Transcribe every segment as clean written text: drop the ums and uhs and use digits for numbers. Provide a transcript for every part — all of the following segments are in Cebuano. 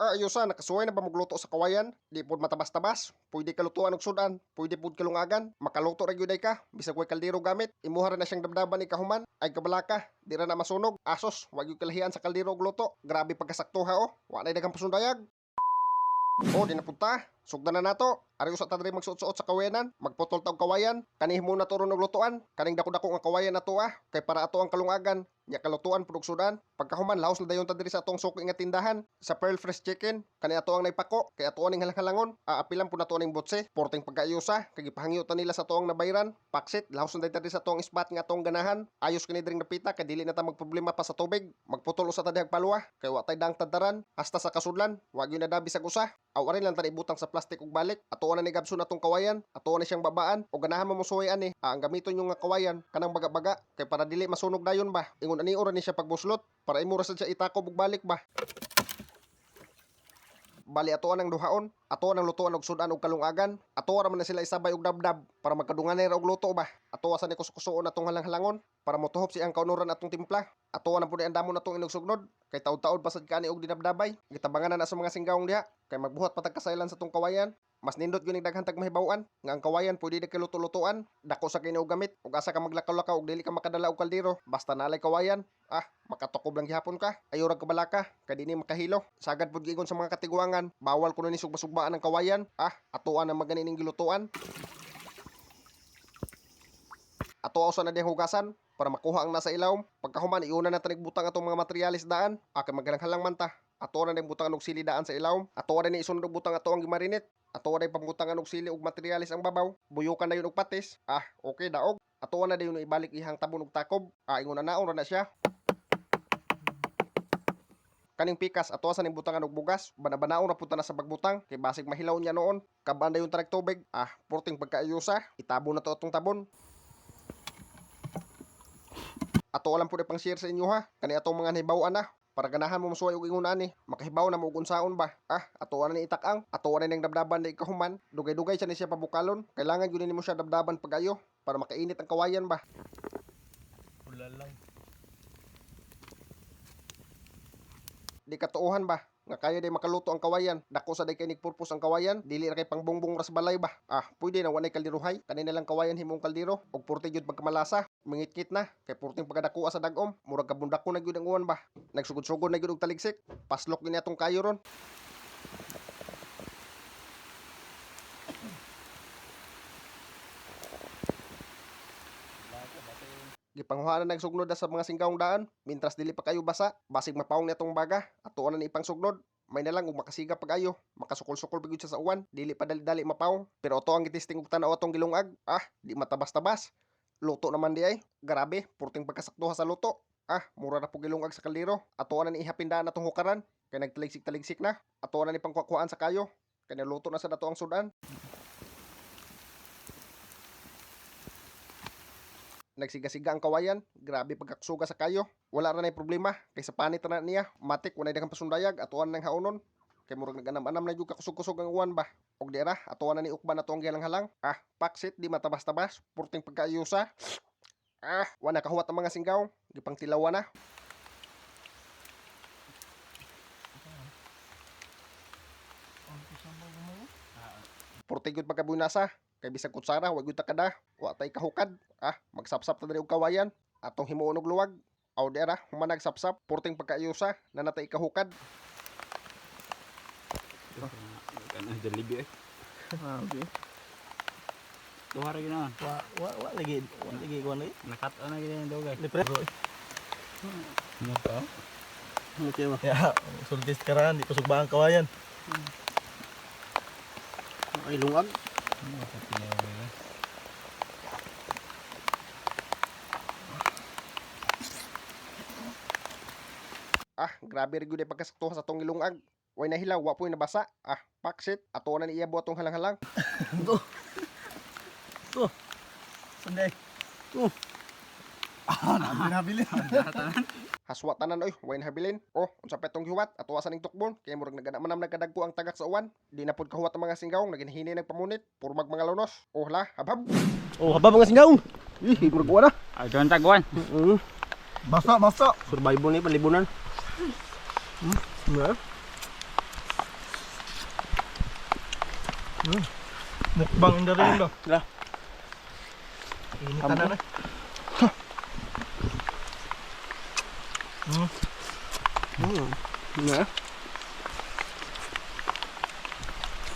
Ayusa, nakasuway na ba magluto sa kawayan? Di pod matabas-tabas. Pwede kalutuan og sudan, pwede pod kalungagan. Makaluto ra gyud ay ka, bisag way kaldero gamit. Imuha ra na siyang dabdaban ni kahuman. Ay kabalaka, di ra na masunog. Asos, wa gyud kalahian sa kaldero og luto. Grabe pagkasakto ha oh. Wa nay daghang pasundayag. Oh, di na punta. Sugdan na nato. Ari usa ta diri magsuot-suot sa kawayanan, magputol ta og kawayan. Kanih muna to ron og lutuan. Kaning dako-dako nga kawayan nato ah, kay para ato ang kalungagan. Nya kalutuan pud og sudan. Pagkahuman laos na dayon ta diri sa atong suki nga tindahan sa Pearl Fresh Chicken. Kani ato ang naipako kay ato aning halang-halangon. Aapilan pud nato aning botse. Porting pagkaayusa kay gipahangyo ta nila sa atoang nabayran. Paksit laos na dayon ta diri sa atong spot nga atong ganahan. Ayos kini diring napita kay dili na ta magproblema pa sa tubig. Magputol usa ta dihag palwa kay wa tay daang tadaran hasta sa kasudlan. Wa gyud na dabi sa usa. Aw arin lang ta ibutang sa plastic ug balik. Ato na ni gabson atong kawayan. Ato na siyang babaan o ganahan mo mosuway ani. Ang gamiton yung nga kawayan kanang baga-baga kay para dili masunog dayon ba. Ingon ani ora ni siya pagbuslot para imo ra sad siya itakob ug balik ba. Bali ato ang duhaon, ato ang lutuan og sudan og kalungagan, ato ra man na sila isabay og dabdab para magkadunganay ra og luto ba. Ato sa ni kuskusuon atong halang-halangon para motuhop siyang kaunuran atong timpla. Ato na pud ang damon atong inugsugnod kay taud-taud pasad kani og dinabdabay. Gitabangan na sa mga singgawong diha kay magbuhat patag kasaylan sa tong kawayan. Mas nindot gyud ning daghan tag mahibaw-an nga ang kawayan pwede na kay luto-lutuan. Dako sa kini og gamit ug asa ka maglakaw-lakaw og dili ka makadala og kaldero basta nalay kawayan. Makatukob lang gihapon ka. Ayo ra kabalaka kay dinhi makahilo. Sagad pud giingon sa mga katiguangan, bawal kuno ni sugba-sugbaan ang kawayan. Atoan ang magani ning gilutuan. Ato usa na diyang hugasan para makuha ang nasa ilawom. Pagkahuman iuna na tanig butang atong mga materyales daan. Kay maghalang-halang man ta. Ato na diyang butangan og sili daan sa ilawom. Ato na ni isunod og butang ato ang gimarinate. Ato na pambutangan og sili ug materyales ang babaw. Buyukan na yun og patis. Okay daog. Ato na dayon ibalik ihang tabon og takob. Ingon na naon ra na siya. Kaning pikas ato sa ning butangan og bugas. Bana-banaon ra pud ta na sa pagbutang kay basig mahilaw niya noon. Kabaan dayon tarag tubig. Porting pagkaayusa. Itabon na to atong tabon. Ato alam pud pang share sa inyo ha. Kani atong mga nahibaw-an na. Para ganahan mo mosuway og ingon ani, makahibaw na mo og unsaon ba. Ato na ni itak-ang, ato na ning dabdaban na ikahuman. Dugay-dugay siya ni siya pabukalon. Kailangan gyud nimo siya dabdaban pag-ayo para makainit ang kawayan ba. Pula lang. Di katuohan ba nga kaya day makaluto ang kawayan. Dako sa day kay purpose ang kawayan, dili ra kay pangbongbong ra sa balay ba. Pwede na wanay kaldirohay. Kanina lang kawayan himong kaldero og purti gyud pagkamalasa. Mangitngit na kay purting pagkadakuha sa dagom, murag kabundako na gyud ang uwan ba. Nagsugod-sugod na gyud og taligsik. Paslok gyud atong kayo ron. Gipanguhaan na nagsugnod na sa mga singgawong daan, mintras dili pa kayo basa, basig mapawong ni atong baga, atuan na ni ipang sugnod. May na lang ug makasiga pag-ayo, makasukol-sukol pa gyud siya sa uwan, dili pa dali-dali mapawong. Pero ato ang gitisting og tan-aw atong gilungag, di matabas-tabas. Luto naman di ay, grabe, purting pagkasaktuha sa luto. Mura na po gilungag sa kaldero. Atuan na ni ihapin daan atong hukaran, kay nagtaligsik-taligsik na. Atuan na ni pangkuha-kuhaan sa kayo, kay naluto na sa dato ang sudan. Nagsiga-siga ang kawayan, grabe pagkaksuga sa kayo. Wala ra nay problema, kay sa panit ra na niya, matik walay daghang pasundayag, atuan nang haonon. Kay murag naganam-anam na jud kakusog-kusog ang uwan ba. Og di ra, atuan na ni ukban ato ang gihalang-halang. Paksit di matabas-tabas, purting pagkaayusa. Wa na kahuwat ang mga singgaw, gipangtilawan na. Purting gyud pagkabunasa, kay bisag kutsara wa gyud ta kada, wa tay kahukad. Magsapsap ta diri og kawayan, atong himuon og luwag. Aw di ra, human nagsapsap, purting pagkaayusa, nanatay kahukad. Ano, Jollibee eh. Okay. Duha ra gyud na. Wa wa wa lagi, wa lagi kuan lagi. Nakat-on na gyud ang dugay. Lipre. Ano ka? Okay ba? Ya, sultis karan di pasugba ang kawayan. Ay lungag. Ano ka tinawag? Grabe ra gyud ay pagkasaktuha sa atong gilungag. Way nahilaw, wa po'y nabasa. Paksit, ato na ni iyabo atong halang-halang. Sunday. Tu. Nabili. Haswa tanan oy, way nahabilin. Oh, unsa pa itong gihuwat? Ato sa ning tukbon kay murag naganamanam nagkadagko ang tagak sa uwan. Di na pud kahuwat ang mga singgawong naginhini nagpamunit. Purmag mga lunos. Oh la, habhab. Oh, haba mga singgaw. Ih, murag wa na. Ay, doon tagwan. Basta, basta. Survival ni palibunan. Na. Mukbang in the rain ba? La. Init na na. Na.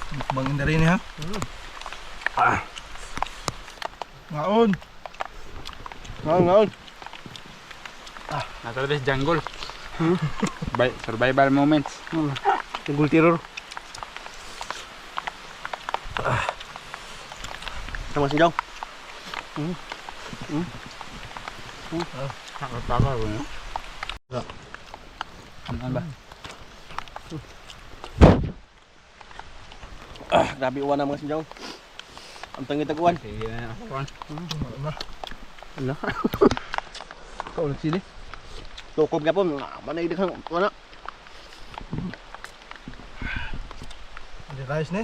Mukbang in the rain ha. Ngaon. Ngaon, ngaon. Nasa this jungle. Survival moments. Jungle terror. Ah. Sama sinjaw. Nakatawa ko no? Ano ba? Ah, grabe uwan na mga sinjaw. Ang tangit ag uwan. Sige na ako. Juan. Na. Ala. Kaulog sili. Tukob nga po, manay daghang wala. Hindi rice ni.